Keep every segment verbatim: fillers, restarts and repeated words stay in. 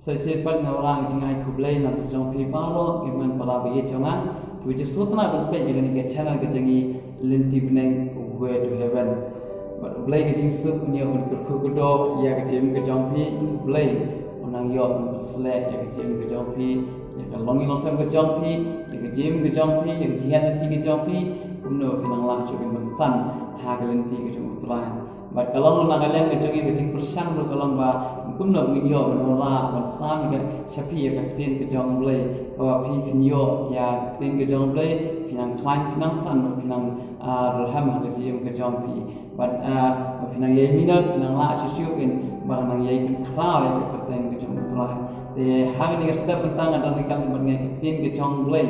Sa shisien pat nga wanrah ka jingai khublei na ka bynta jong phi baroh ki hynmen para bangeit jong nga kiba ju sngewtynnat ban peit ïa kane ka channel ka jong ngi Lynti Bneng, Way to Heaven. Bad U Blei ka jingsuk un ïoh ban kyrkhu kyrdoh ïa ka jingim ka jong phi, U Blei un nang ïoh ban pynsleh ïa ka jingim ka jong phi, ïa ka longïing longsem ka jong phi, ïa ka jingim ka jong phi, ïa ka jingïaid lynti ka jong phi, kumno phi nang lah shuh ban san ha ka lynti ka jong U Trai. Bad ka long na ka liang ka jong ngi ka jingpyrshang ruh ka long ba kumno ba ngin ïoh ban wanrah ban sam ïa ka sha phi ïa ka ktien ka jong U Blei. Kaba phi phin ïoh ïa ka ktien ka jong U Blei, phi nang khlaiñ, phi nang san, phi nang, ah, ralhem ha ka jingim ka jong phi. Bad, ah, phi nang ïai minot, phi nang lah shuh shuh kin ba nang ïai pynkhraw ïa ka kyrteng ka jong U Trai. Te ha kane ka step mynta nga don ryngkat bad nga ïa ka ktien ka jong U Blei.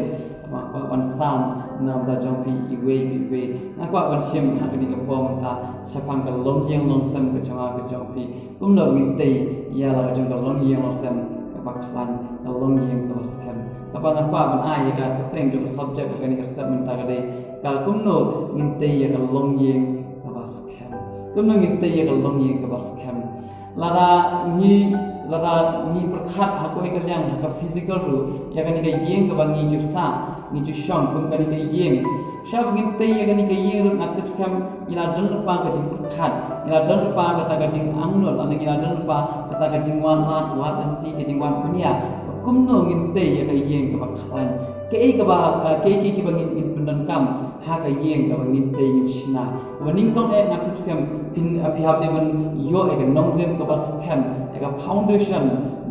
Ba, ba, ban sam na ka bynta jong phi iwei pa iwei. Nga kwah ban shim ha kane ka por mynta shaphang ka longïing longsem ka jong nga ka jong phi. Kumno ngin tei ïa la ka jong ka longïing longsem kaba khlaiñ, ka longïing kaba skhem. Kaba nga kwah ban ai ïa ka kyrteng jong ka subject ha kane ka step mynta ka dei ka kumno ngin tei ïa ka longïing kaba skhem. Kumno ngin tei ïa ka longïing kaba skhem. Lada ngi, lada ngi pyrkhat ha kawei ka liang ha ka physical ruh, ïa kane ka ïing kaba ngi ju sah, ngi ju shong kum kane ka ïing. Shuwa ba ngin tei ïa kane ka ïing ruh nga tip skhem ngi la don lypa ka jingpyrkhat, ngi la don lypa kata ka jingangnud, lane ngi la don lypa kata ka jingwad lad wad lynti, ka jingwad bniah. Kumno ngin tei ïa ka ïing kaba khlaiñ. Kaei kaba, ah, kaei kaei kiba ngin, ngin pyndonkam ha ka ïing kaba ngin tei ngin shna. Kaba nyngkong eh nga tip skhem phin, ah, phi hap dei ban ïoh ïa ka nongrim kaba skhem, ïa ka foundation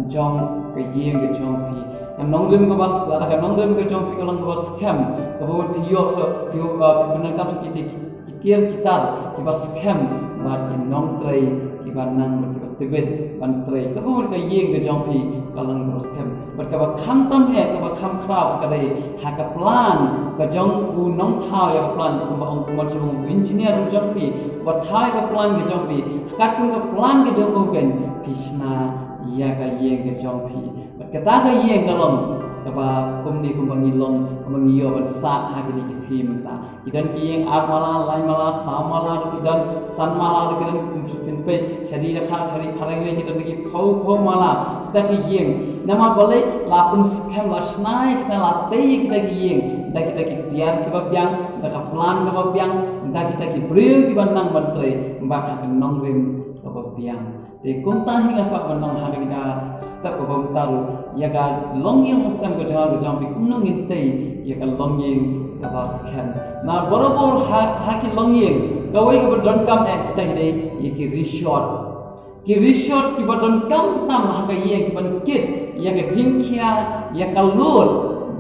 jong ka ïing ka jong phi. Ka nongrim kaba s-, lada ka nongrim ka jong phi ka long kaba skhem, kaba mut phi ïoh sa, phi, ah, phi pyndonkam sa ki, ki, ki tiar ki tar kiba skhem bad ki nongtrei kiba nang bad kiba tbit ban trei. Kaba mut ka ïing ka jong phi ka long kaba skhem. Bad kaba kham tam eh, kaba kham khraw ka dei ha ka plan ka jong u nongthaw ïa ka plan, kumba ong kumba jong u engineer u jong phi, uba thaw ïa ka plan ka jong phi. Katkum ka plan ka jong u kan phi shna ïa ka ïing ka jong phi. Bad kata ka ïing ka long kaba kumne kumba ngi long, kumba ngi ïoh ban sah ha kine ki sngi mynta. Ki don ki ïing ar mala, lai mala, saw mala ruh ki don, san mala ruh ki don, kum shu pynpeit, shadih da khat, shadih phareng lei ki don ki phew phew mala. Kita ki ïing. Namar balei? La pynskhem, la shna ïa kita, la tei ïa kita ki ïing da kita ki tiar kiba biang, da ka plan kaba biang, da kita ki briew kiba nang ban trei bad ha ka nongrim kaba biang. Te kumta hi nga kwah ban ong ha kane ka step kaba mynta ruh, ïa ka longïing longsem ka jong nga ka jong phi, kumno ngin tei ïa ka longïing kaba skhem. Na barabor ha, ha ki longïing, kawei kaba donkam eh kita ki dei ïa ki rishot. Ki rishot kiba donkam tam ha ka ïing, kiban kit ïa ka jingkhia, ïa ka lud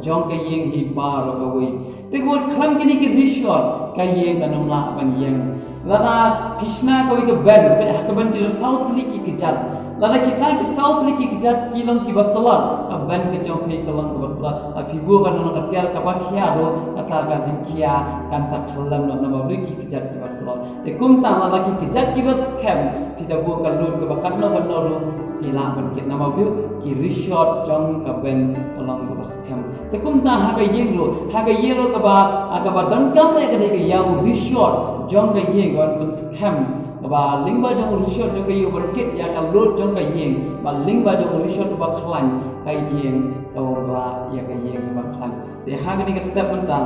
jong ka ïing hi baroh kawei. Te ka mut khlem kine ki rishot ka ïing kan ym lah ban ïeng. Lada phi shna kawei ka bench, peit ha ka bench ki don saw tylli ki kjat. Lada kita ki saw tylli ki kjat ki long kiba tlot, ka bench ka jong phi ka long kaba tlot. Lada phi buh kano kano ka tiar kaba khia ruh, kata ka jingkhia kan sa khlem noh namar balei? Ki kjat kiba tlot. Te kumta lada ki kjat kiba skhem, phi da buh ka lud kaba katno katno ruh, phi lah ban kit namar balei? Ki rishot jong ka bench ka long kaba skhem. Te kumta ha ka ïing ruh, ha ka ïing ruh kaba, ah, kaba donkam eh ka dei ka ïa u rishot jong ka ïing, kaban pynskhem, kaba lyngba jong u rishot jong ka ïing uban kit ïa ka lud jong ka ïing, bad lyngba jong u rishot uba khlaiñ ka ïing, ka wanrah ïa ka ïing kaba khlaiñ. Te ha kane ka step mynta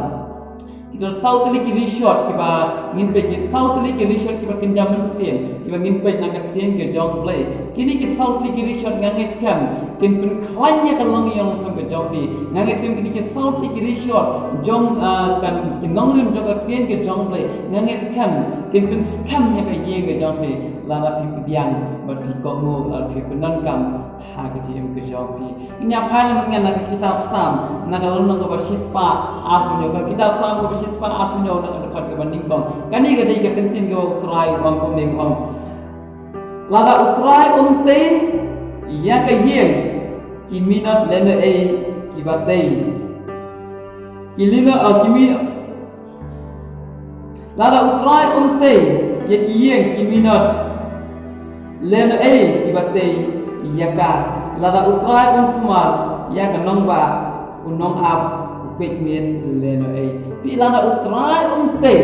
ki don saw tylli ki rishot kiba ngin peit, ki saw tylli ki rishot kiba kynja mynsiem kiba ngin peit na ka ktien ka jong U Blei. Kine ki saw tylli ki rishot nga ngeit skhem kin pynkhlaiñ ïa ka longïing longsem ka jong phi. Nga ngeit skhem kine ki saw tylli ki rishot jong, ah, kan, ki nongrim jong ka ktien ka jong U Blei, nga ngeit skhem kin pynskhem ïa ka ïing ka jong phi lada phi pdiang bad phi kohnguh, lada phi pyndonkam ha ka jingim ka jong phi. Ngin ïa phai lem bad nga na ka kitab Salm, na ka lynnong kaba shispah arphew hynñiew, ka kitab Salm kaba shispah arphew hynñiew, na ka dkhot kaba nyngkong. Kane ka dei ka ktien kaba U Trai u ong kumne, u ong: Lada U Trai um tei ïa ka ïing, ki minot lehnohei kiba tei. Ki lino, oh, ki mi-, Lada U Trai um tei ïa ki ïing, ki minot lehnohei kiba tei ïa ka. Lada U Trai um sumar ïa ka nongbah, u nongap u peit miet lehnohei. Phi, lada U Trai um tei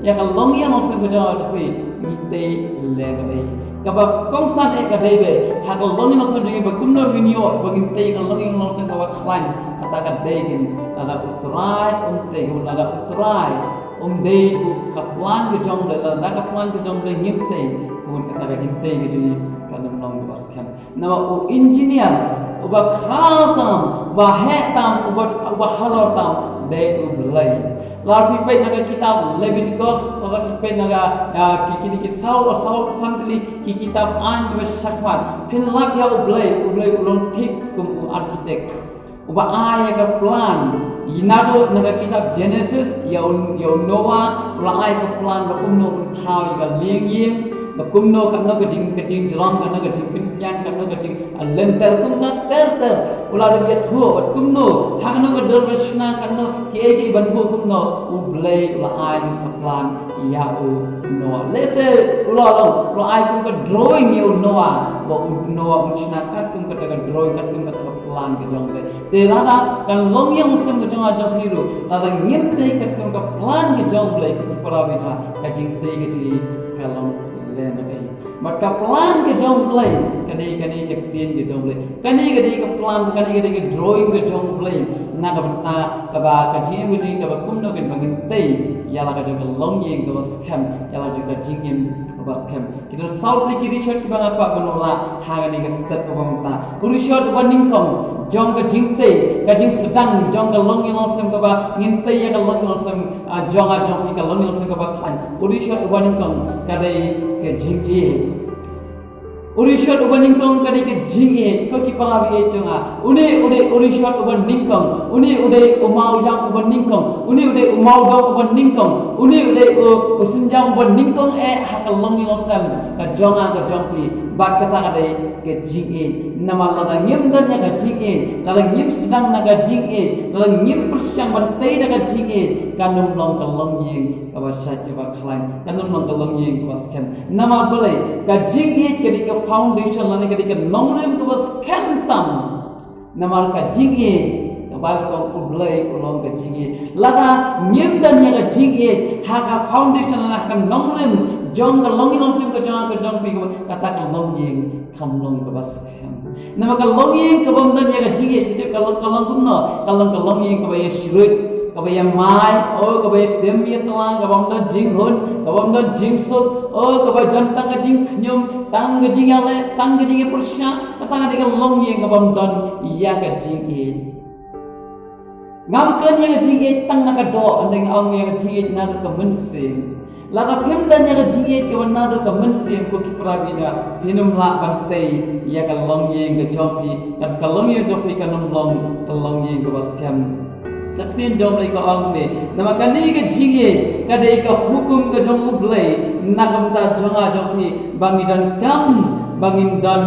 ïa ka longïing longsem ka jong phi, ngi tei lehnohei. Kaba kongsan eh ka dei ba ha ka longïing longsem jong ngi ba kumno ngin ïoh ba ngin tei ka longïing longsem kaba khlaiñ. Kata ka dei kin lada U Trai um tei, lada U Trai um dei u ka plan ka jong U Blei, lada ka plan ka jong U Blei ngim tei, kumta kata ka jingtei ka jong ngi kan ym long kaba skhem. Namar u engineer uba khraw tam, uba heh tam, uba, uba halor tam dei U Blei. Lada phi peit na ka kitab Leviticus, lada phi peit na ka, ah, ki, ki, ki saw, saw, san tylli ki kitab aiñ kiba shakhmat, phin lap ïa U Blei, U Blei u long thik kum u architect uba ai ïa ka plan. Ïa naduh na ka kitab Genesis ïa u, ïa u Noah, u la ai ka plan ba kumno un thaw ïa ka lieng ïing, ba kumno katno ka jing, ka jingjrong, katno ka jingpynkiang, katno ka jing, ah, lynter, kumta ter ter. U la dep ïathuh bad kumno, ha kano ka dur ban shna, katno, kiei kiei ban buh, kumno U Blei u la ai ka plan ïa u Noah. Lehse u la long, u la ai kum ka drawing ïa u Noah, ba u Noah un shna katkum kata ka drawing, katkum kata ka plan ka jong U Blei. Te lada ka longïing longsem ka jong nga jong phi ruh, lada ngim tei katkum ka plan ka jong U Blei, ko ki para bangeit, ka jingtei ka jong ngi ka long lehnohei. Bad ka plan ka jong U Blei, kane, kane ka ktien ka jong U Blei, kane ka dei ka plan, kane ka dei ka drawing ka jong U Blei na ka bynta kaba ka jingim ka jong ngi kaba kumno kan ba ngin tei ïa la ka jong ka longïing kaba skhem, ïa la jong ka jingim kaba skhem. Ki don saw tylli ki rishot kiba nga kwah ban wanrah ha kane ka step kaba mynta. U rishot uba nyngkong jong ka jingtei, ka jingsdang jong ka longïing longsem kaba ngin tei ïa ka longïing longsem, ah, jong nga jong phi, ka longïing longsem kaba khlaiñ. U rishot uba nyngkong ka dei ka jingïeit. U rishot uba nyngkong ka dei ka jingïeit, ko ki para bangeit jong nga. Une u dei u rishot uba nyngkong, une u dei u mawjam uba nyngkong, une u dei u mawdong uba nyngkong, une u dei u, u synjam uba nyngkong eh ha ka longïing longsem ka jong nga ka jong phi. Bad kata ka dei ka jingïeit. Namar lada ngim don ïa ka jingïeit, lada ngim sdang na ka jingïeit, lada ngim pyrshang ban tei da ka jingïeit, kan ym long ka longïing kaba shait kaba khlaiñ, kan ym long ka longïing kaba skhem. Namar balei? Ka jingïeit ka dei ka foundation lane ka dei ka nongrim kaba skhem tam. Namar ka jingïeit, ka Baibl ka ong U Blei u long ka jingïeit. Lada ngim don ïa ka jingïeit ha ka foundation lane ha ka nongrim jong ka longïing longsem ka jong nga ka jong phi, kata ka longïing kam long kaba skhem. Namar ka longïing kabym don ïa ka jingïeit, ka long, ka long kumno? Ka long ka longïing kaba ïa shrut, kaba ïa mai, oh, kaba ïa tim ïa tlang, kabym don jinghun, kabym don jingsuk, oh, kaba don tang ka jingkhñium, tang ka jingïaleh, tang ka jingïapyrshah. Kata ka dei ka longïing kabym don ïa ka jingïeit. Ngam kren ïa ka jingïeit tang na ka doh, hynrei nga ong ïa ka jingïeit naduh ka mynsiem. Lada phim don ïa ka jingïeit kaba naduh ka mynsiem, ko ki para bangeit, phin ym lah ban tei ïa ka longïing ka jong phi, ka, ka longïing jong phi kan ym long ka longïing kaba skhem. Ka ktien jong U Blei ka ong ne, namar kane ka jingïeit ka dei ka hukum ka jong U Blei na ka bynta jong nga jong phi, ba ngin donkam, ba ngin don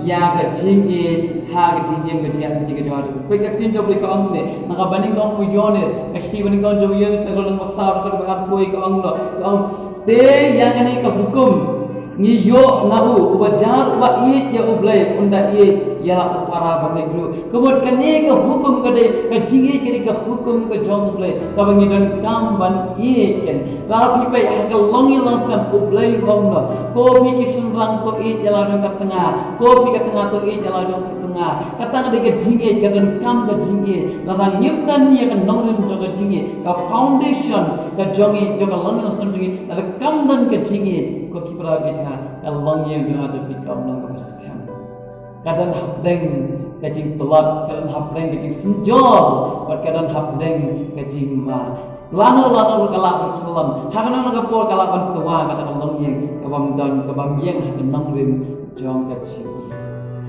ïa ka jingïeit ha ka jingim ka jingïaid lynti ka jong nga. Peit ka ktien jong U Blei ka ong ne, na ka banyngkong u Ïoannis, ka shithi banyngkong jong u Ïoannis, na ka lynnong ba saw, ka dkhot ba arphew ka ong kumno, ka ong, te ïa kane ka hukum ngi ïoh na u, uba jar uba ïeit ïa U Blei un da ïeit ïa la u para bangeit ruh. Ka mut kane ka hukum ka dei, ka jingïeit ka dei ka hukum ka jong U Blei kaba ngi donkam ban ïeit. Kan lada phi peit ha ka longïing longsem U Blei u ong kumno, ko phi ki shynrang to ïeit ïa la jong ka tnga, ko phi ka tnga to ïeit ïa la jong ka tnga. Kata ka dei ka jingïeit, ka donkam ka jingïeit. Lada ngim don ïa ka nongrim jong ka jingïeit, ka foundation ka jong ngi, jong ka longïing longsem jong ngi, lada kam don ka jingïeit, ko ki para bangeit, ka longïing jong nga jong phi kam long kaba skhem. Ka don hapdeng ka jingtlot, ka don hapdeng ka jingsynjor, bad ka don hapdeng ka jingma. Lano lano ruh ka lah ban khlem, ha kano kano ka por ka lah ban twa kata ka longïing kabym don, kabym ïeng ha ka nongrim jong ka jingïeit.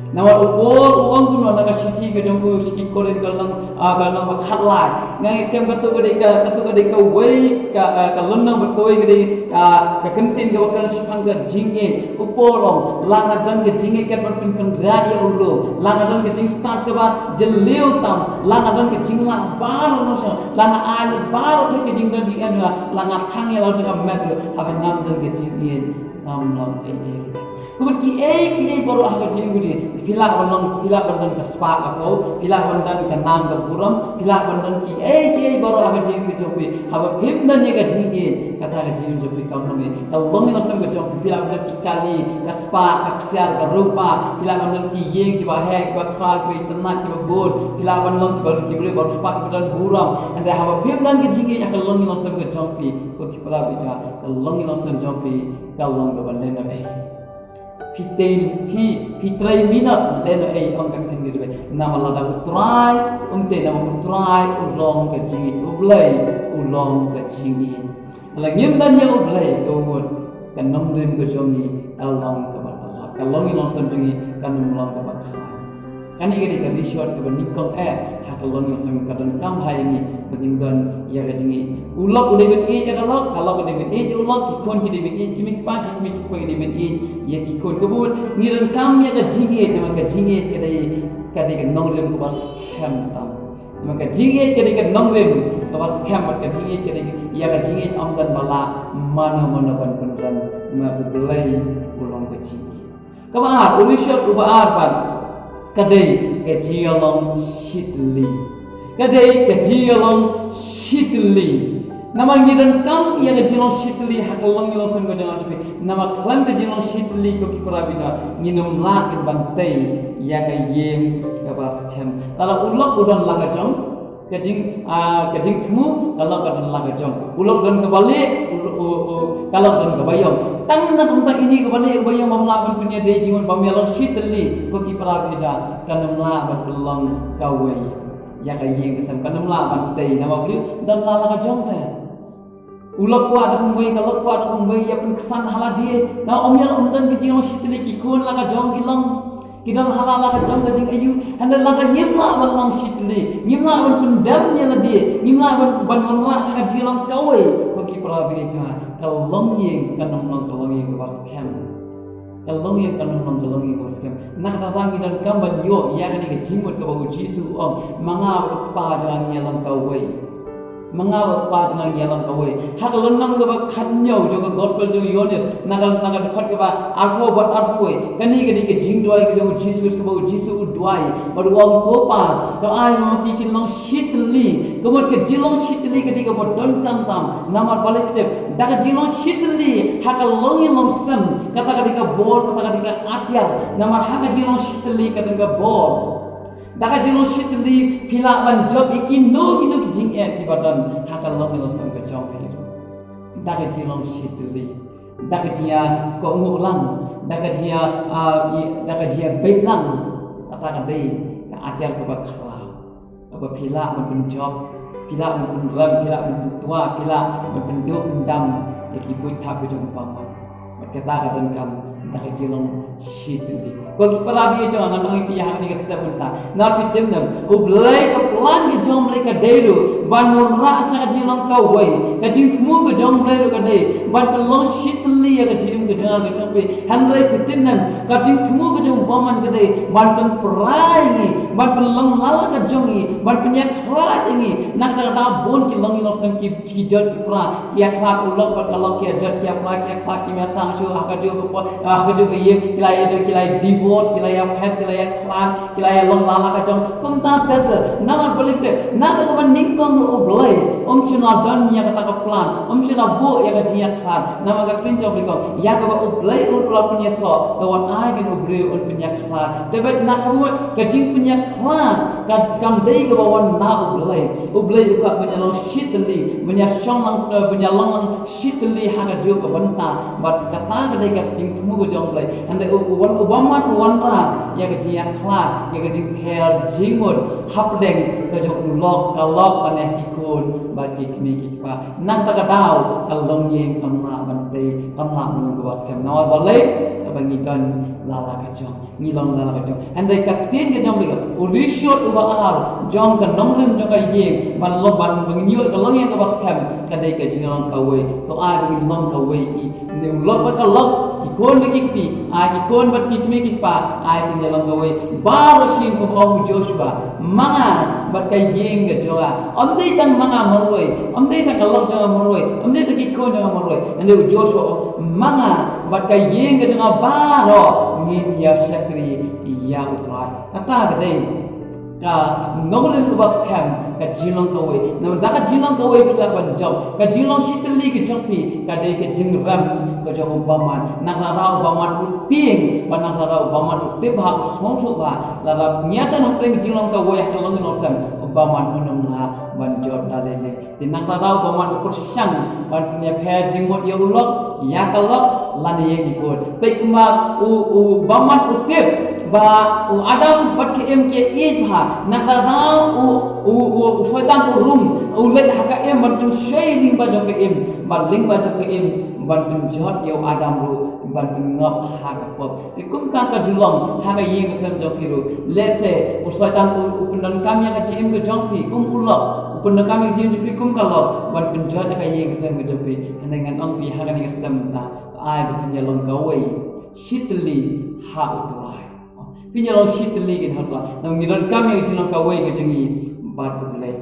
Namar u Paul u ong kumno na ka shithi ka jong u sha ki Korinth ka lynnong, ah, ka lynnong ba khatlai. Nga ngeit skhem kato ka dei ka, kato ka dei kawei ka, ah, ka lynnong bad kawei ka dei, ah, ka kyntien kaba kren shaphang ka jingïeit. U Paul u ong, la nga don ka jingïeit kat ban pynkynriah ïa u lum, la nga don ka jingstad kaba jylliew tam, la nga don ka jinglah baroh nongshong, la nga ai lut baroh ka jingdon jingem jong nga, la nga thang ïa la jong ka met ruh, haba ngam don ka jingïeit. Ngam long ei ei ruh. Kumta kiei kiei baroh ha ka jingim ka jong phi, phi lah ban long, phi lah ban don ka spah ka phew, phi lah ban don ka nam ka burom, phi lah ban don kiei kiei baroh ha ka jingim ka jong phi. Haba phim don ïa ka jingïeit, kata ka jingim jong phi kam long ei. Ka longïing longsem ka jong phi, phi lah ban don ki kali, ka spah, ka ksiar, ka rupa, phi lah ban don ki ïing kiba heh, kiba khraw, kiba itynnad, kiba bun, phi lah ban long kiba, kiba, kiba spah, kiba don burom. Hynrei haba phim don ka jingïeit ha ka longïing longsem ka jong phi, ko ki para bangeit, ka longïing longsem jong phi ka long kaba lehnohei. Phi tei, phi, phi trei minot lehnohei, ong ka ktien ka jong phi. Namar lada U Trai um tei, namar U Trai u long ka jingïeit, U Blei u long ka jingïeit. Lada ngim don ïa U Blei, ka mut ka nongrim ka jong ngi ka long kaba khlaiñ, ka longïing longsem jong ngi kan ym long kaba khlaiñ. Kane ka dei ka result kaba nyngkong eh ha ka longïing longsem, ka donkam ha ngi ba ngin don ïa ka jingïeit. U lok u dei ban ïeit ïa ka lok, ka lok u dei ban ïeit ïa u lok, ki khun ki dei ban ïeit ki kmie ki kpa, ki kmie ki kpa ki dei ban ïeit ïa ki khun. Ka mut ngi donkam ïa ka jingïeit, namar ka jingïeit ka dei, ka dei ka nongrim kaba skhem tam. Namar ka jingïeit ka dei ka nongrim kaba skhem, bad ka jingïeit ka dei, ïa ka jingïeit ym don ba lah mano mano ban pynrem, namar U Blei u long ka jingïeit. Kaba ar, u result uba ar pat, ka dei ka jingïalong shitylli. Ka dei ka jingïalong shitylli. Namar ngi donkam ïa ka jinglong shitylli ha ka longïing longsem ka jong ngi. Namar khlem ka jinglong shitylli, ko ki para bangeit, ngin ym lah ban tei ïa ka ïing kaba skhem. Lada u lok u don la ka jong, ka jing, ah, ka jingthmu, ka lok ka don la ka jong. U lok don kaba lieh, u, u, u, ka lok don kaba ïong. Tang na kumta ine kaba lieh kaba ïong bym lah ban pynïadei jingmut, bym ïalong shitylli, ko ki para bangeit, kan ym lah ban pynlong kawei ïa ka ïing ka sem, kan ym lah ban tei, namar balei? Don la la ka jong te. U lok kwah da kumwei, ka lok kwah da kumwei, ïa pynksan ha lade. Namar ym ïa, ym don ka jinglong shitylli, ki khun la ka jong ki long. Ki don ha la la ka jong ka jingaïu. Hynrei lada ngim lah ban long shitylli, ngim lah ban pyndem ïa lade, ngim lah ban, ban wanrah sha ka jinglong kawei, ko ki para bangeit, ka longïing kan ym long ka longïing kaba skhem. Ka longïing kan ym long ka longïing kaba skhem. Na kata ka daw ngi donkam ban ïoh ïa kane ka jingmut kaba U Jisu u ong, ma nga bad U Kpa jong nga ngi ïalong kawei. Ma nga bad U Kpa jong nga ngi ïalong kawei. Ha ka lynnong kaba khathynñiew jong ka gospel jong u Ïoannis, na ka, na ka dkhot kaba arphew bad arphew wei, kane ka dei ka jingduwai ka jong U Jisu Khrist kaba U Jisu u duwai. Bad u ong, ko Pa, to ai ma ki kin long shitylli. Ka mut ka jinglong shitylli ka dei kaba donkam tam. Namar balei phi tip? Da ka jinglong shitylli ha ka longïing longsem, kata ka dei ka bor, kata ka dei ka atiar. Namar ha ka jinglong shitylli ka don ka bor. Da ka jinglong shitylli phi lah ban jop ïa kino kino ki jingeh kiba don ha ka longïing longsem ka jong phi. Da ka jinglong shitylli, da ka jingïakohnguh lang, da ka jingïa, ah, i-, da ka jingïabeit lang, kata ka dei ka atiar kaba khraw. Kaba phi lah ban pynjop, phi lah ban pynrem, phi lah ban pyntwa, phi lah ban pynduh pyndam ïa ki buit thap ka jong u bamon. Bad kata ka donkam da ka jinglong shitylli. Ko ki para bangeit jong nga, ngan ong ïa phi ha kane ka step mynta. Namar phi tip ne em, U Blei, ka plan ka jong U Blei ka dei ruh ban wanrah sha ka jinglong kawei. Ka jingthmu ka jong U Blei ruh ka dei ban pynlong shitylli ïa ka jingim ka jong nga ka jong phi. Hynrei phi tip ne em, ka jingthmu ka jong u bamon ka dei ban pynpra ïa ngi, ban pynlong la la ka jong ngi, ban pynïakhlad ïa ngi. Na kata ka daw bun ki longïing longsem ki, ki jot ki pra, ki ïakhlad, u lok bad ka lok ki ïa jot, ki ïa pra, ki ïakhlad, kim ïasah shuh, ha kajuh ka por, ha kajuh ka ïing, ki la ïa, ki la ïa divorce, ki la ïa phet, ki la ïa khlad, ki la ïa long la la ka jong. Kumta ter ter. Namar balei te? Na kata kaba nyngkong ruh U Blei um shym la don ïa kata ka plan, um shym la buh ïa ka jingïakhlad. Namar ka ktien jong U Blei ka ong, ïa kaba U Blei u la pynïasoh, to wat ai kin u briew un pynïakhlad. Te bad na ka mut ka jingpynïakhlad ka, kam dei kaba wan na U Blei. U Blei u kwah ban ïalong shitylli, ban ïashong lang, eh, ban ïalong lang shitylli ha kajuh ka bynta. Bad kata ka dei ka jingthmu ka jong U Blei. Hynrei u, u wan, u bamon u wanrah ïa ka jingïakhlad, ïa ka jingpher jingmut hapdeng ka jong u lok, ka lok lane ki khun bad ki kmie ki kpa. Na kata ka daw ka longïing kam lah ban tei, kam lah ban long kaba skhem. Namar balei? Kaba ngi don la la ka jong. Ngi long la la ka jong. Hynrei ka ktien ka jong U Blei ka, u result uba ar jong ka nongrim jong ka ïing, ban long, ban, ban ngin ïoh ka longïing kaba skhem, ka dei ka jinglong kawei. To ai ba ngin long kawei, i, ne u lok bad ka lok, ki khun bad ki kti, ai ki khun bad ki kmie ki kpa, ai kin ïalong kawei. Baroh shi, kumba ong u Joshua, ma nga bad ka ïing ka jong nga. Ym dei tang ma nga marwei, ym dei tang ka lok jong nga marwei, ym dei tang ki khun jong nga marwei. Hynrei u Joshua u ong, ma nga bad ka ïing ka jong nga baroh ngin ïa shakri ïa U Trai. Kata ka dei ka nongrim uba skhem, ka jinglong kawei. Namar da ka jinglong kawei phi lah ban jop. Ka jinglong shitylli ka jong phi ka dei ka jingrem ka jong u bamon. Na ka daw u bamon u tieng, bad na ka daw u bamon u tip bha, u sngewthuh bha. Lada ngi ïa don hapdeng ka jinglong kawei ha ka longïing longsem, u bamon un ym lah ban jop da lei lei. Te na ka daw u bamon u pyrshang ban pynïapher jingmut ïa u lok, ïa ka lok, lane ïa ki khun. Peit kumba u, u bamon u tip ba u Adam bad ka Im ki ïeit bha. Na ka daw u, u, u, u Soitan u rung, u leit ha ka Im ban pynshoi lyngba jong ka Im, bad lyngba jong ka Im ban pynjot ïa u Adam ruh ban pynngop ha ka pop. Te kumta ka ju long ha ka ïing ka sem jong phi ruh. Lehse u Soitan u, u pyndonkam ïa ka jingim ka jong phi kum u lok, u pyndonkam ïa ka jingim jong phi kum ka lok ban pynjot ïa ka ïing ka sem ka jong phi. Hynrei ngan ong phi ha kane ka step mynta, ai ba phin ïa long kawei shitylli ha U Trai. Phin ïa long shitylli kein ha U Trai. Namar ngi donkam ïa ka jinglong kawei ka jong ngi bad U Blei.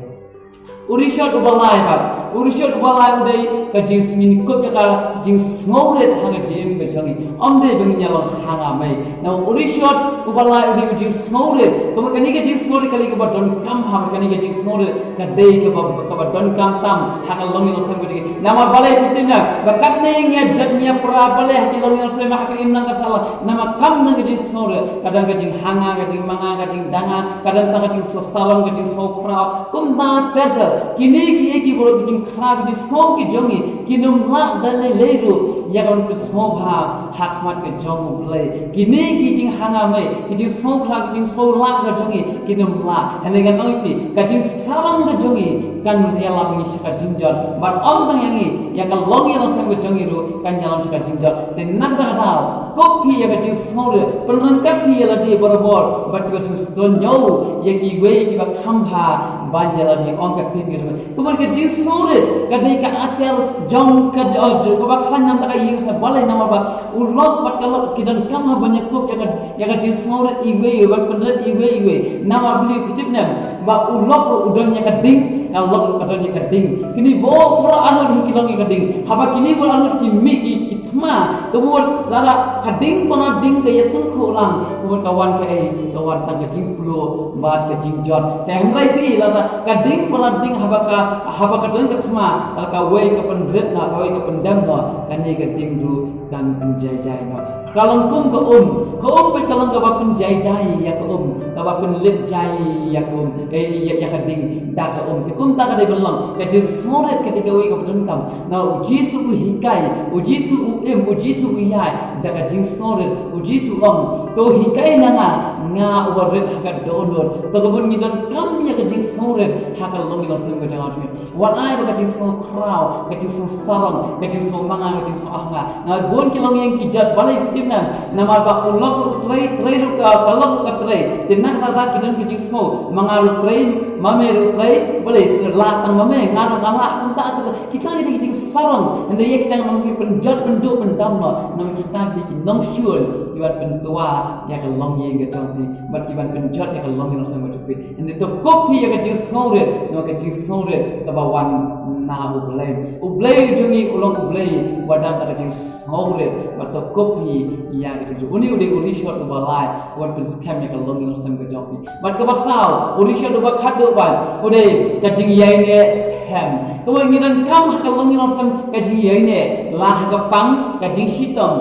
U Richard uba lai pat, u Richard uba lai u dei ka jingsngewkup ïa ka jingsngewrit ha ka jingim ka jong ngi. Ym dei ba ngin ïa long hanga mei. Namar u Richard uba lai u dei u jingsngewrit. Kumba kane ka jingsngewrit ka dei kaba donkam ha, kane ka jingsngewrit ka dei kaba, kaba donkam tam ha ka longïing longsem ka jong ngi. Namar balei phi tip ne, ba katne ngi ïa jot ngi ïa pra balei ha ki longïing longsem ha ka imlang ka sahlang. Namar kam don ka jingsngewrit, ka don ka jinghanga, ka jingmanga, ka jingdanga, ka don tang ka jingsngewsarong, ka jingsngewkhraw. Kumta ter ter. Kine kiei ki baroh ki jingkhraw, ki jingsngew ki jong ngi, kin ym lah da lei lei ruh ïa ka ban pynsngewbha ha khmat ka jong U Blei. Kine ki jinghanga mei, ki jingsngewkhraw, ki jingsngewlah ka jong ngi, kin ym lah. Hynrei ngan ong ïa phi, ka jingsarong ka jong ngi kan ïalam ïa ngi sha ka jingjot. Bad ym tang ïa ngi, ïa ka longïing longsem ka jong ngi ruh kan ïalam sha ka jingjot. Te na kata ka daw, kup phi ïa ka jingsngewrit, pynryngkat phi ïa lade barabor bad kiba sngewdon ñiew ïa kiwei kiba kham bha ban ïa lade, ong ka ktien ka jong. Kumba ka jingsngewrit ka dei ka atiar jong ka, jong kaba khlaiñ namar ka ïing ka sem. Balei? Namar ba u lok bad ka lok ki donkam ha ban ïakup ïa ka, ïa ka jingsngewrit iwei iwei, ban pynrit iwei iwei. Namar balei phi tip ne em? Ba u lok ruh u don ïa ka ding, ka lok ruh ka don ïa ka ding. Kine baroh arngut hi ki long ïa ka ding. Haba kine baroh arngut ki mih ki, ki thma, ka mut lada ka ding palat ding ka ïatyngkhuh lang, ka mut ka wan kaei, ka wan tang ka jingpluh bad ka jingjot. Te hynrei phi, lada ka ding palat ding haba ka, haba ka don ka thma, lada kawei ka pynrit noh, kawei ka pyndem noh, kane ka ding ruh kan pynjai jai noh. Ka long kum ka um, ka um peit ka long kaba pynjai jai ïa ka um, kaba pynlip jai ïa ka um, eh, ïa, ïa ka ding da ka um. Te kumta ka dei ban long, ka jingsngewrit ka dei kawei kaba donkam. Na U Jisu u hikai, U Jisu u im, U Jisu u ïaid da ka jingsngewrit. U Jisu u ong, to hikai na nga, nga uba rit ha ka dohnud. To ka mut ngi donkam ïa ka jingsngewrit ha ka longïing longsem ka jong nga. Wat ai ba ka jingsngewkhraw, ka jingsngewsarong, ka jingsngewmanga, ka jingsngewahanga. Namar bun ki longïing ki jot, balei phi tip ne em? Namar ba u lok ruh u trei, trei ruh ka, ka lok ruh ka trei. Te na kata ki don ki jingsngew, ma nga ruh trei, ma me ruh trei, balei trei lah tang ma me, nga ruh nga lah, kumta te kita ki dei ki jingsarong. Hynrei ïa kita namar ki pynjot pynduh pyndam noh, namar kita ki dei ki nongshun kiban pyntwa ïa ka longïing ka jong phi, bad kiban pynjot ïa ka longïing longsem ka jong phi. Hynrei to kup phi ïa ka jingsngewrit, namar ka jingsngewrit kaba wan na U Blei. U Blei u jong ngi u long U Blei uba dang da ka jingsngewrit, bad to kup phi ïa ka jingsngewrit. Une u dei u Richard uba lai, uban pynskhem ïa ka longïing longsem ka jong phi. Bad kaba saw, u Richard uba khatduh pat, u dei ka jingïaineh skhem. Kaba ngi donkam ha ka longïing longsem ka jingïaineh, la ha ka pang, ka jingshitom,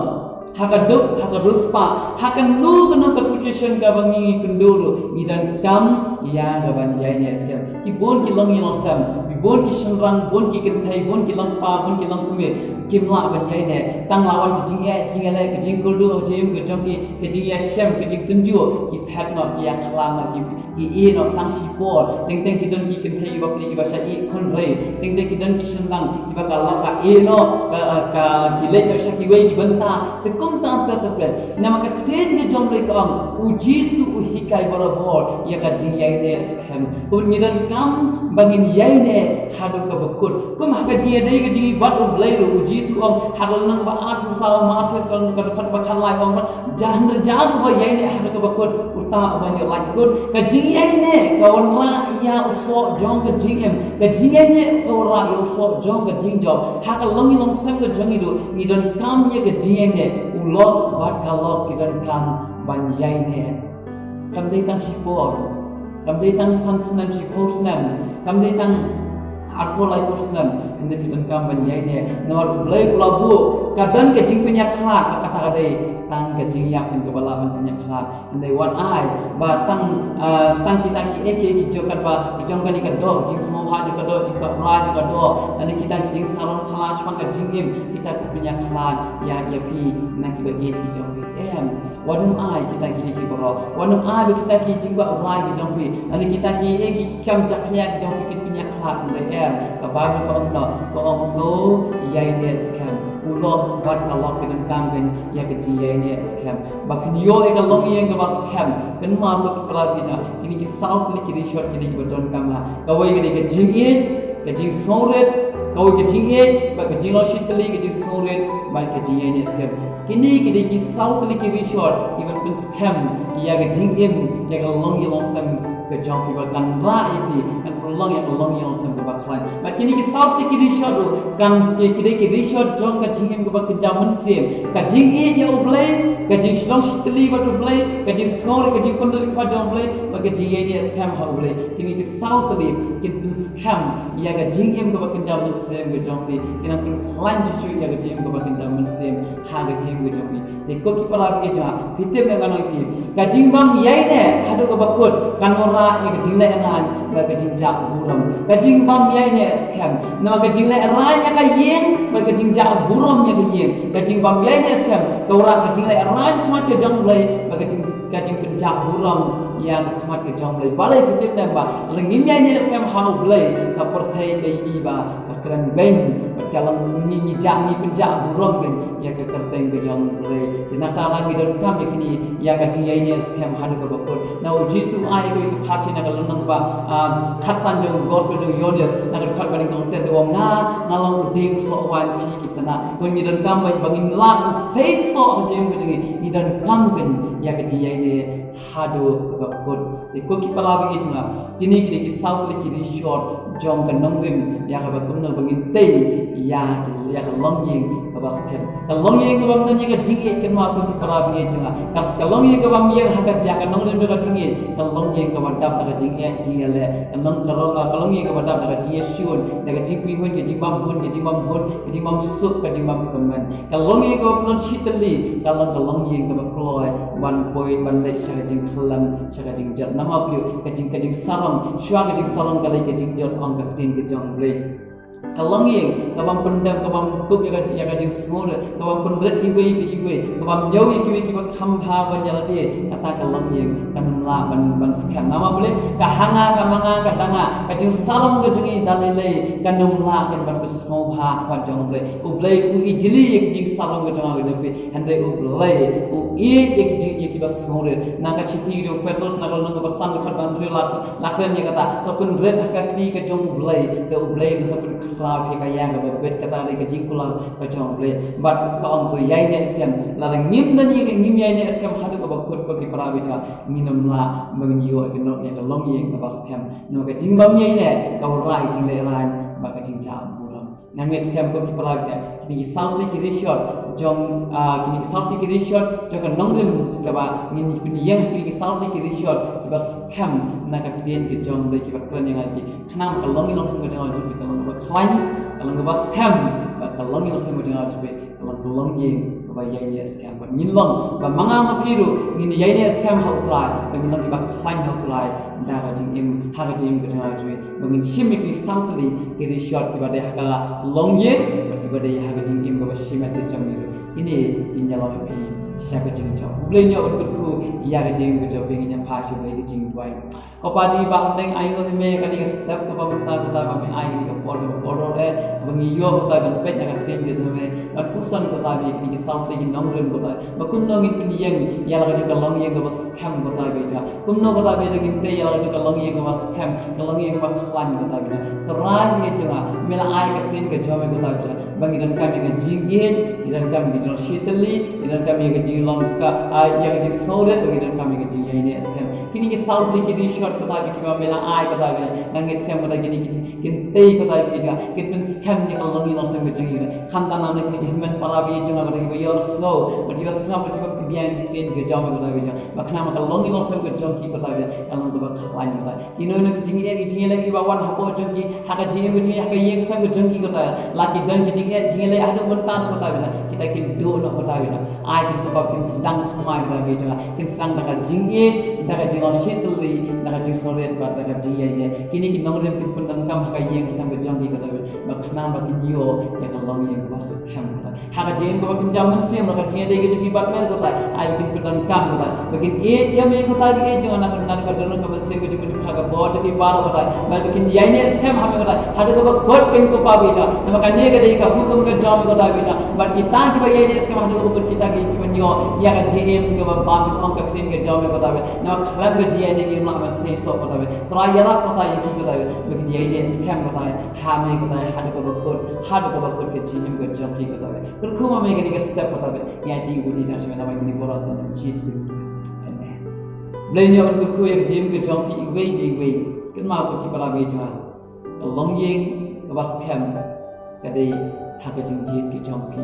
ha ka duk, ha ka riewspah, ha kano kano ka situation kaba ngi kynduh ruh, ngi donkam ïa kaban ïaineh skhem. Ki bun ki longïing longsem, ki bun ki shynrang, bun ki kynthei, bun ki longkpa, bun ki longkmie, kim lah ban ïaineh. Tang la wan ka jingeh jingïaleh, ka jingkyrduh ka jingim ka jong ki, ka jingïashem, ka jingtynjuh, ki phet noh, ki ïakhlam noh, ki ki ïeh noh tang shipor. Teng teng ki don ki kynthei kiba pli kiba shah ïeh khun rei. Teng teng ki don ki shynrang kiba ka lok ka ïeh noh, ka, ka, ki leit noh sha kiwei ki bynta. Te kumta ter ter phi. Namar ka ktien ka jong U Blei ka ong, U Jisu u hi kai barabor ïa ka jingïaineh skhem. Kumne ngi donkam ba ngin ïaineh haduh kaba kut. Kum ha ka jingïadei ka jingïeit bad U Blei ruh, U Jisu u ong ha ka lynnong kaba arphew saw Mathaios ka dkhot ba khatlai, u ong ba jan da jan uba ïaineh haduh kaba kut, uta uban ïoh lait kut. Ka jingïaineh ka wanrah ïa u soh jong ka jingim. Ka jingïaineh ka wanrah ïa u soh jong ka jingjop. Ha ka longïing longsem ka jong ngi ruh, ngi donkam ïa ka jingïaineh. U Lot bad ka Lot ki donkam ban ïaineh. Kam dei tang shipor, kam dei tang san snem, shiphew snem, kam dei tang arphew laiphew snem, hynrei phi donkam ban ïaineh. Namar U Blei u la buh, ka don ka jingpynïakhlad, ka kata ka dei tang ka jingïap kaba lah ban pynïakhlad. Hynrei wat ai ba tang, ah, tang kita kiei kiei ki jong katba, ki jong kane ka doh, jingsngewbha jong ka doh, jingkwah brai jong ka doh, lane kita ki jingsarong phala shaphang ka jingim, kita ki pynïakhlad ïa, ïa phi na kiba ïeit ki jong phi. Em. Wat nym ai kita kiei kiei baroh. Wat nym ai ba kita ki jingkwah brai ki jong phi, lane kita kiei kiei ki kam jakhlia ki jong phi kin pynïakhlad, hynrei em. Ka Baibl ka ong noh, ka ong to ïaineh skhem. U Lot bad ka Lot ki donkam kein ïa ka jingïaineh skhem. Ba kin ïoh ïa ka longïing kaba skhem. Kynmaw ko ki para bangeit, kine ki saw tylli ki rishot kine kiba donkam la. Kawei ka dei ka jingïeit, ka jingsngewrit, kawei ka jingïeit, bad ka jinglong shitylli, ka jingsngewrit, bad ka jingïaineh skhem. Kine ki dei ki saw tylli ki rishot kiban pynskhem ïa ka jingim, ïa ka longïing longsem ka jong phi, ba kan rah ïa phi, kan pynlong ïa ka longïing longsem kaba khlaiñ. Bad kine ki saw tylli ki rishot ruh kan, ki, ki dei ki rishot jong ka jingim kaba kynja mynsiem. Ka jingïeit ïa U Blei, ka jingshlong shitylli bad U Blei, ka jingsngewrit, ka jingpynrit khmat jong U Blei, bad ka jingïaineh skhem ha U Blei. Kine ki saw tylli kin pynskhem ïa ka jingim kaba kynja mynsiem ka jong phi. Kin nang pynkhlaiñ shuh shuh ïa ka jingim kaba kynja mynsiem ha ka jingim ka jong phi. Te ko ki para bangeit jong nga, phi tip ne ngan ong ïa phi, ka jingbym ïaineh haduh kaba kut kan wanrah ïa ka jinglehraiñ bad ka jingjah burom. Ka jingbym ïaineh skhem, namar ka jinglehraiñ ïa ka ïing bad ka jingjah burom ïa ka ïing. Ka jingbym ïaineh skhem ka wanrah ka jinglehraiñ khmat ka jong U Blei bad ka jing, ka jingpynjah burom ïa ka khmat ka jong U Blei. Balei phi tip ne em? Ba lada ngim ïaineh skhem ha U Blei, ka pyrthei ka ïohi ba ka kren beiñ, bad ka long ngi, ngi jah, ngi pynjah burom beiñ ïa ka kyrteng ka jong U Blei. Te nangta ngi donkam ïa kine, ïa ka jingïaineh skhem haduh kaba kut. Na U Jisu u ai ïa ka pharshi na ka lynnong ba, ah, khatsan jong ka gospel jong u Ïoannis, na ka dkhot ba nyngkong te, te u ong, nga, nga long u dieng soh waiñ, phi ki tnat. Ko ngi donkam ba, ba ngin lah ban seisoh ha ka jingim ka jong ngi, ngi donkam kein ïa ka jingïaineh haduh kaba kut. Te ko ki para bangeit jong nga, kine ki dei ki saw tylli ki rishot jong ka nongrim ïa kaba kumno ba ngin tei ïa, ïa ka longïing kaba skhem. Ka longïing kabym don ïa ka jingïeit, kynmaw ko ki para bangeit jong nga. Ka, ka longïing kabym ïeng ha ka jaka nongrim da ka jingïeit, ka longïing kaba dap da ka jingïeit jingïaleh. Ka long, ka long, ka longïing kaba dap da ka jingïashun, da ka jingpynhun, ka jingbymhun, ka jingbymhun, ka jingbymsuk, ka jingbymkmen. Ka longïing kaba ym don shitylli, ka long ka longïing kaba kloi ban poi ban leit sha ka jingkhlem, sha ka jingjot. Namar balei? Ka jing, ka jingsarong, shuwa ka jingsarong ka leit ka jingjot, ong ka ktien ka jong U Blei. Ka longïing kabym pyndem, kabym kup ïa ka, ïa ka jingsngewrit, kabym pynrit iwei pa iwei, kabym ñiew ïa kiwei kiba kham bha ban ïalade, kata ka longïing kan ym lah ban, ban skhem. Namar balei? Ka ha nga, ka ma nga, ka da nga, ka jingsarong ka jong ngi da lei lei kan ym lah kan ban pynsngewbha khmat jong U Blei. U Blei u ijli ïa ka jingsarong ka jong nga ka jong phi. Hynrei U Blei u ïeit ïa ki jing, ïa kiba sngewrit. Na ka shithi jong u Petros, na ka lynnong kaba san, dkhot ba hynriew la, la kren ïa kata, to pynrit ha ka kti ka jong U Blei. Te U Blei un sa pynkhraw ïa ka ïa kaba bit, kata dei ka jingkular ka jong U Blei. Bad ka ong to ïaineh skhem. Lada ngim don ïa ka, ngim ïaineh skhem haduh kaba kut, ko ki para bangeit jong nga, ngin ym lah ba ngin ïoh ïa ka, ïa ka longïing kaba skhem. Namar ka jingbym ïaineh ka wanrah ïa ka jinglehraiñ bad ka jingjah burom. Nga ngeit skhem ko ki para bangeit, kine ki saw tylli ki rishot jong, ah, kine ki saw tylli ki rishot jong ka nongrim, kaba ngin pynïeng ha kine ki saw tylli ki rishot kiba skhem na ka ktien ka jong U Blei, kiba kren ïa ngi, khnang ba ka longïing longsem ka jong ngi ka long kaba khlaiñ, ka long kaba skhem, bad ka longïing longsem ka jong ngi ka long ka longïing kaba ïaineh skhem. Bad ngin long, ba ma nga ma phi ruh ngin ïaineh skhem ha U Trai, bad ngin long kiba khlaiñ ha U Trai da ka jingim, ha ka jingim ka jong ngi, ba ngin shim ïa ki saw tylli ki rishot kiba dei ha ka longïing bad kiba dei ha ka jingim kaba shimet ka jong ngi ruh. Kine kin ïalong ïa phi sha ka jingjop. U Blei un ïoh ban kyrkhu ïa ka jingim ka jong phi. Ngin ïa Pha shu dei ka jingduwai. Ko Pa jong ngi ba ha bneng, ai nguh ïa me ïa kane ka step kaba mynta ko Pa, ba me ai kane ka por kaba kordor eh, ba ngi ïoh ko Pa ban peit na ka ktien ka jong me, ban puson ko Pa ïa kine ki saw tylli ki nongrim ko Pa, ba kumno ngin pynïeng ïa la ka jong ka longïing kaba skhem ko Pa ïa jong. Kumno ko Pa ïa jong ngin tei ïa la ka jong ka longïing kaba skhem, ka longïing kaba khlaiñ ko Pa ïa jong. Trai ïa jong nga, me la ai ka ktien ka jong me ko Pa ïa jong, ba ngi donkam ïa ka jingïeit, ngi donkam ïa ka jinglong shitylli, ngi donkam ïa ka jinglong ka, ah, ïa ka jingsngewrit, ba ngi donkam ïa ka jingïaineh skhem. Kine ki saw tylli ki ri short ko Pa ïa, kiba me la ai ko Pa ïa, nga ngeit skhem ko Pa kine kin, kin tei ko Pa ïa jong, kin pynskhem ïa ka longïing longsem ka jong ngi. Khamtam namar kine ki hynmen para baieit jong nga ko Pa, kiba ïohsngew, bad kiba sngap, bad kiba pdiang ïa ka ktien ka jong me ko Pa ïa jong, ba khnang ba ka longïing longsem ka jong ki ko Pa ïa, kan long kaba khlaiñ ko Pa. Kino kino ki jingeh, ki jingeh kiba wan hapoh jong ki, ha ka jingim ka jingeh, ha ka ïing ka sem ka jong ki ko Pa. La ki don ki jingeh, jingeh haduh mynta ko Pa ïa jong, kita kin duh noh ko Pa ïa jong. Ai kin ko Pa kin sdang thymmai ko Pa ïa jong, kin sdang da ka jingïeit, da ka jinglong shitylli, da ka jingsngewrit bad da ka jingïaineh. Kine ki nongrim kin pyndonkam ha ka ïing ka sem ka jong ki ko Pa ïa jong, ba khnang ba kin ïoh ïa ka longïing kaba skhem ko Pa. Ha ka jingim kaba kin jam mynsiem, ha ka jingïadei ka jong ki bad me ko Pa, ai ba kin pyndonkam ko Pa, ba kin ïeit ïa me ko Pa, ba ïeit jong nga na ka, na ka dohnud ka mynsiem ka jong me ha ka bor jong ki baroh ko Pa, bad ba kin ïaineh skhem ha me ko Pa, haduh kaba kut kin ko Pa ïa jong. Namar kane ka dei ka hukum ka jong me ko Pa ïa jong, bad kita kiba ïaineh skhem haduh kaba kut kita ki, ki ban ïoh ïa ka jingim kaba bymjukut, ong ka ktien ka jong me ko Pa. Namar khlem ka jingïaineh ngim lah ban seisoh ko Pa. Trai ïarap ko Pa ïa ki ko Pa, ba kin ïaineh skhem ko Pa ha me ko Pa, haduh kaba kut, haduh kaba kut ka jingim ka jong ki ko Pa. Kyrkhu ma me kane ka step ko Pa, ngi aiti ngi buti tang sha me namar kine baroh ha ktien Jisu. Amen. Blei un ïoh ban kyrkhu ïa ka jingim ka jong phi iwei pa iwei. Kynmaw ko ki para baieit jong nga, ka longïing kaba skhem ka dei ha ka jingjied ka jong phi.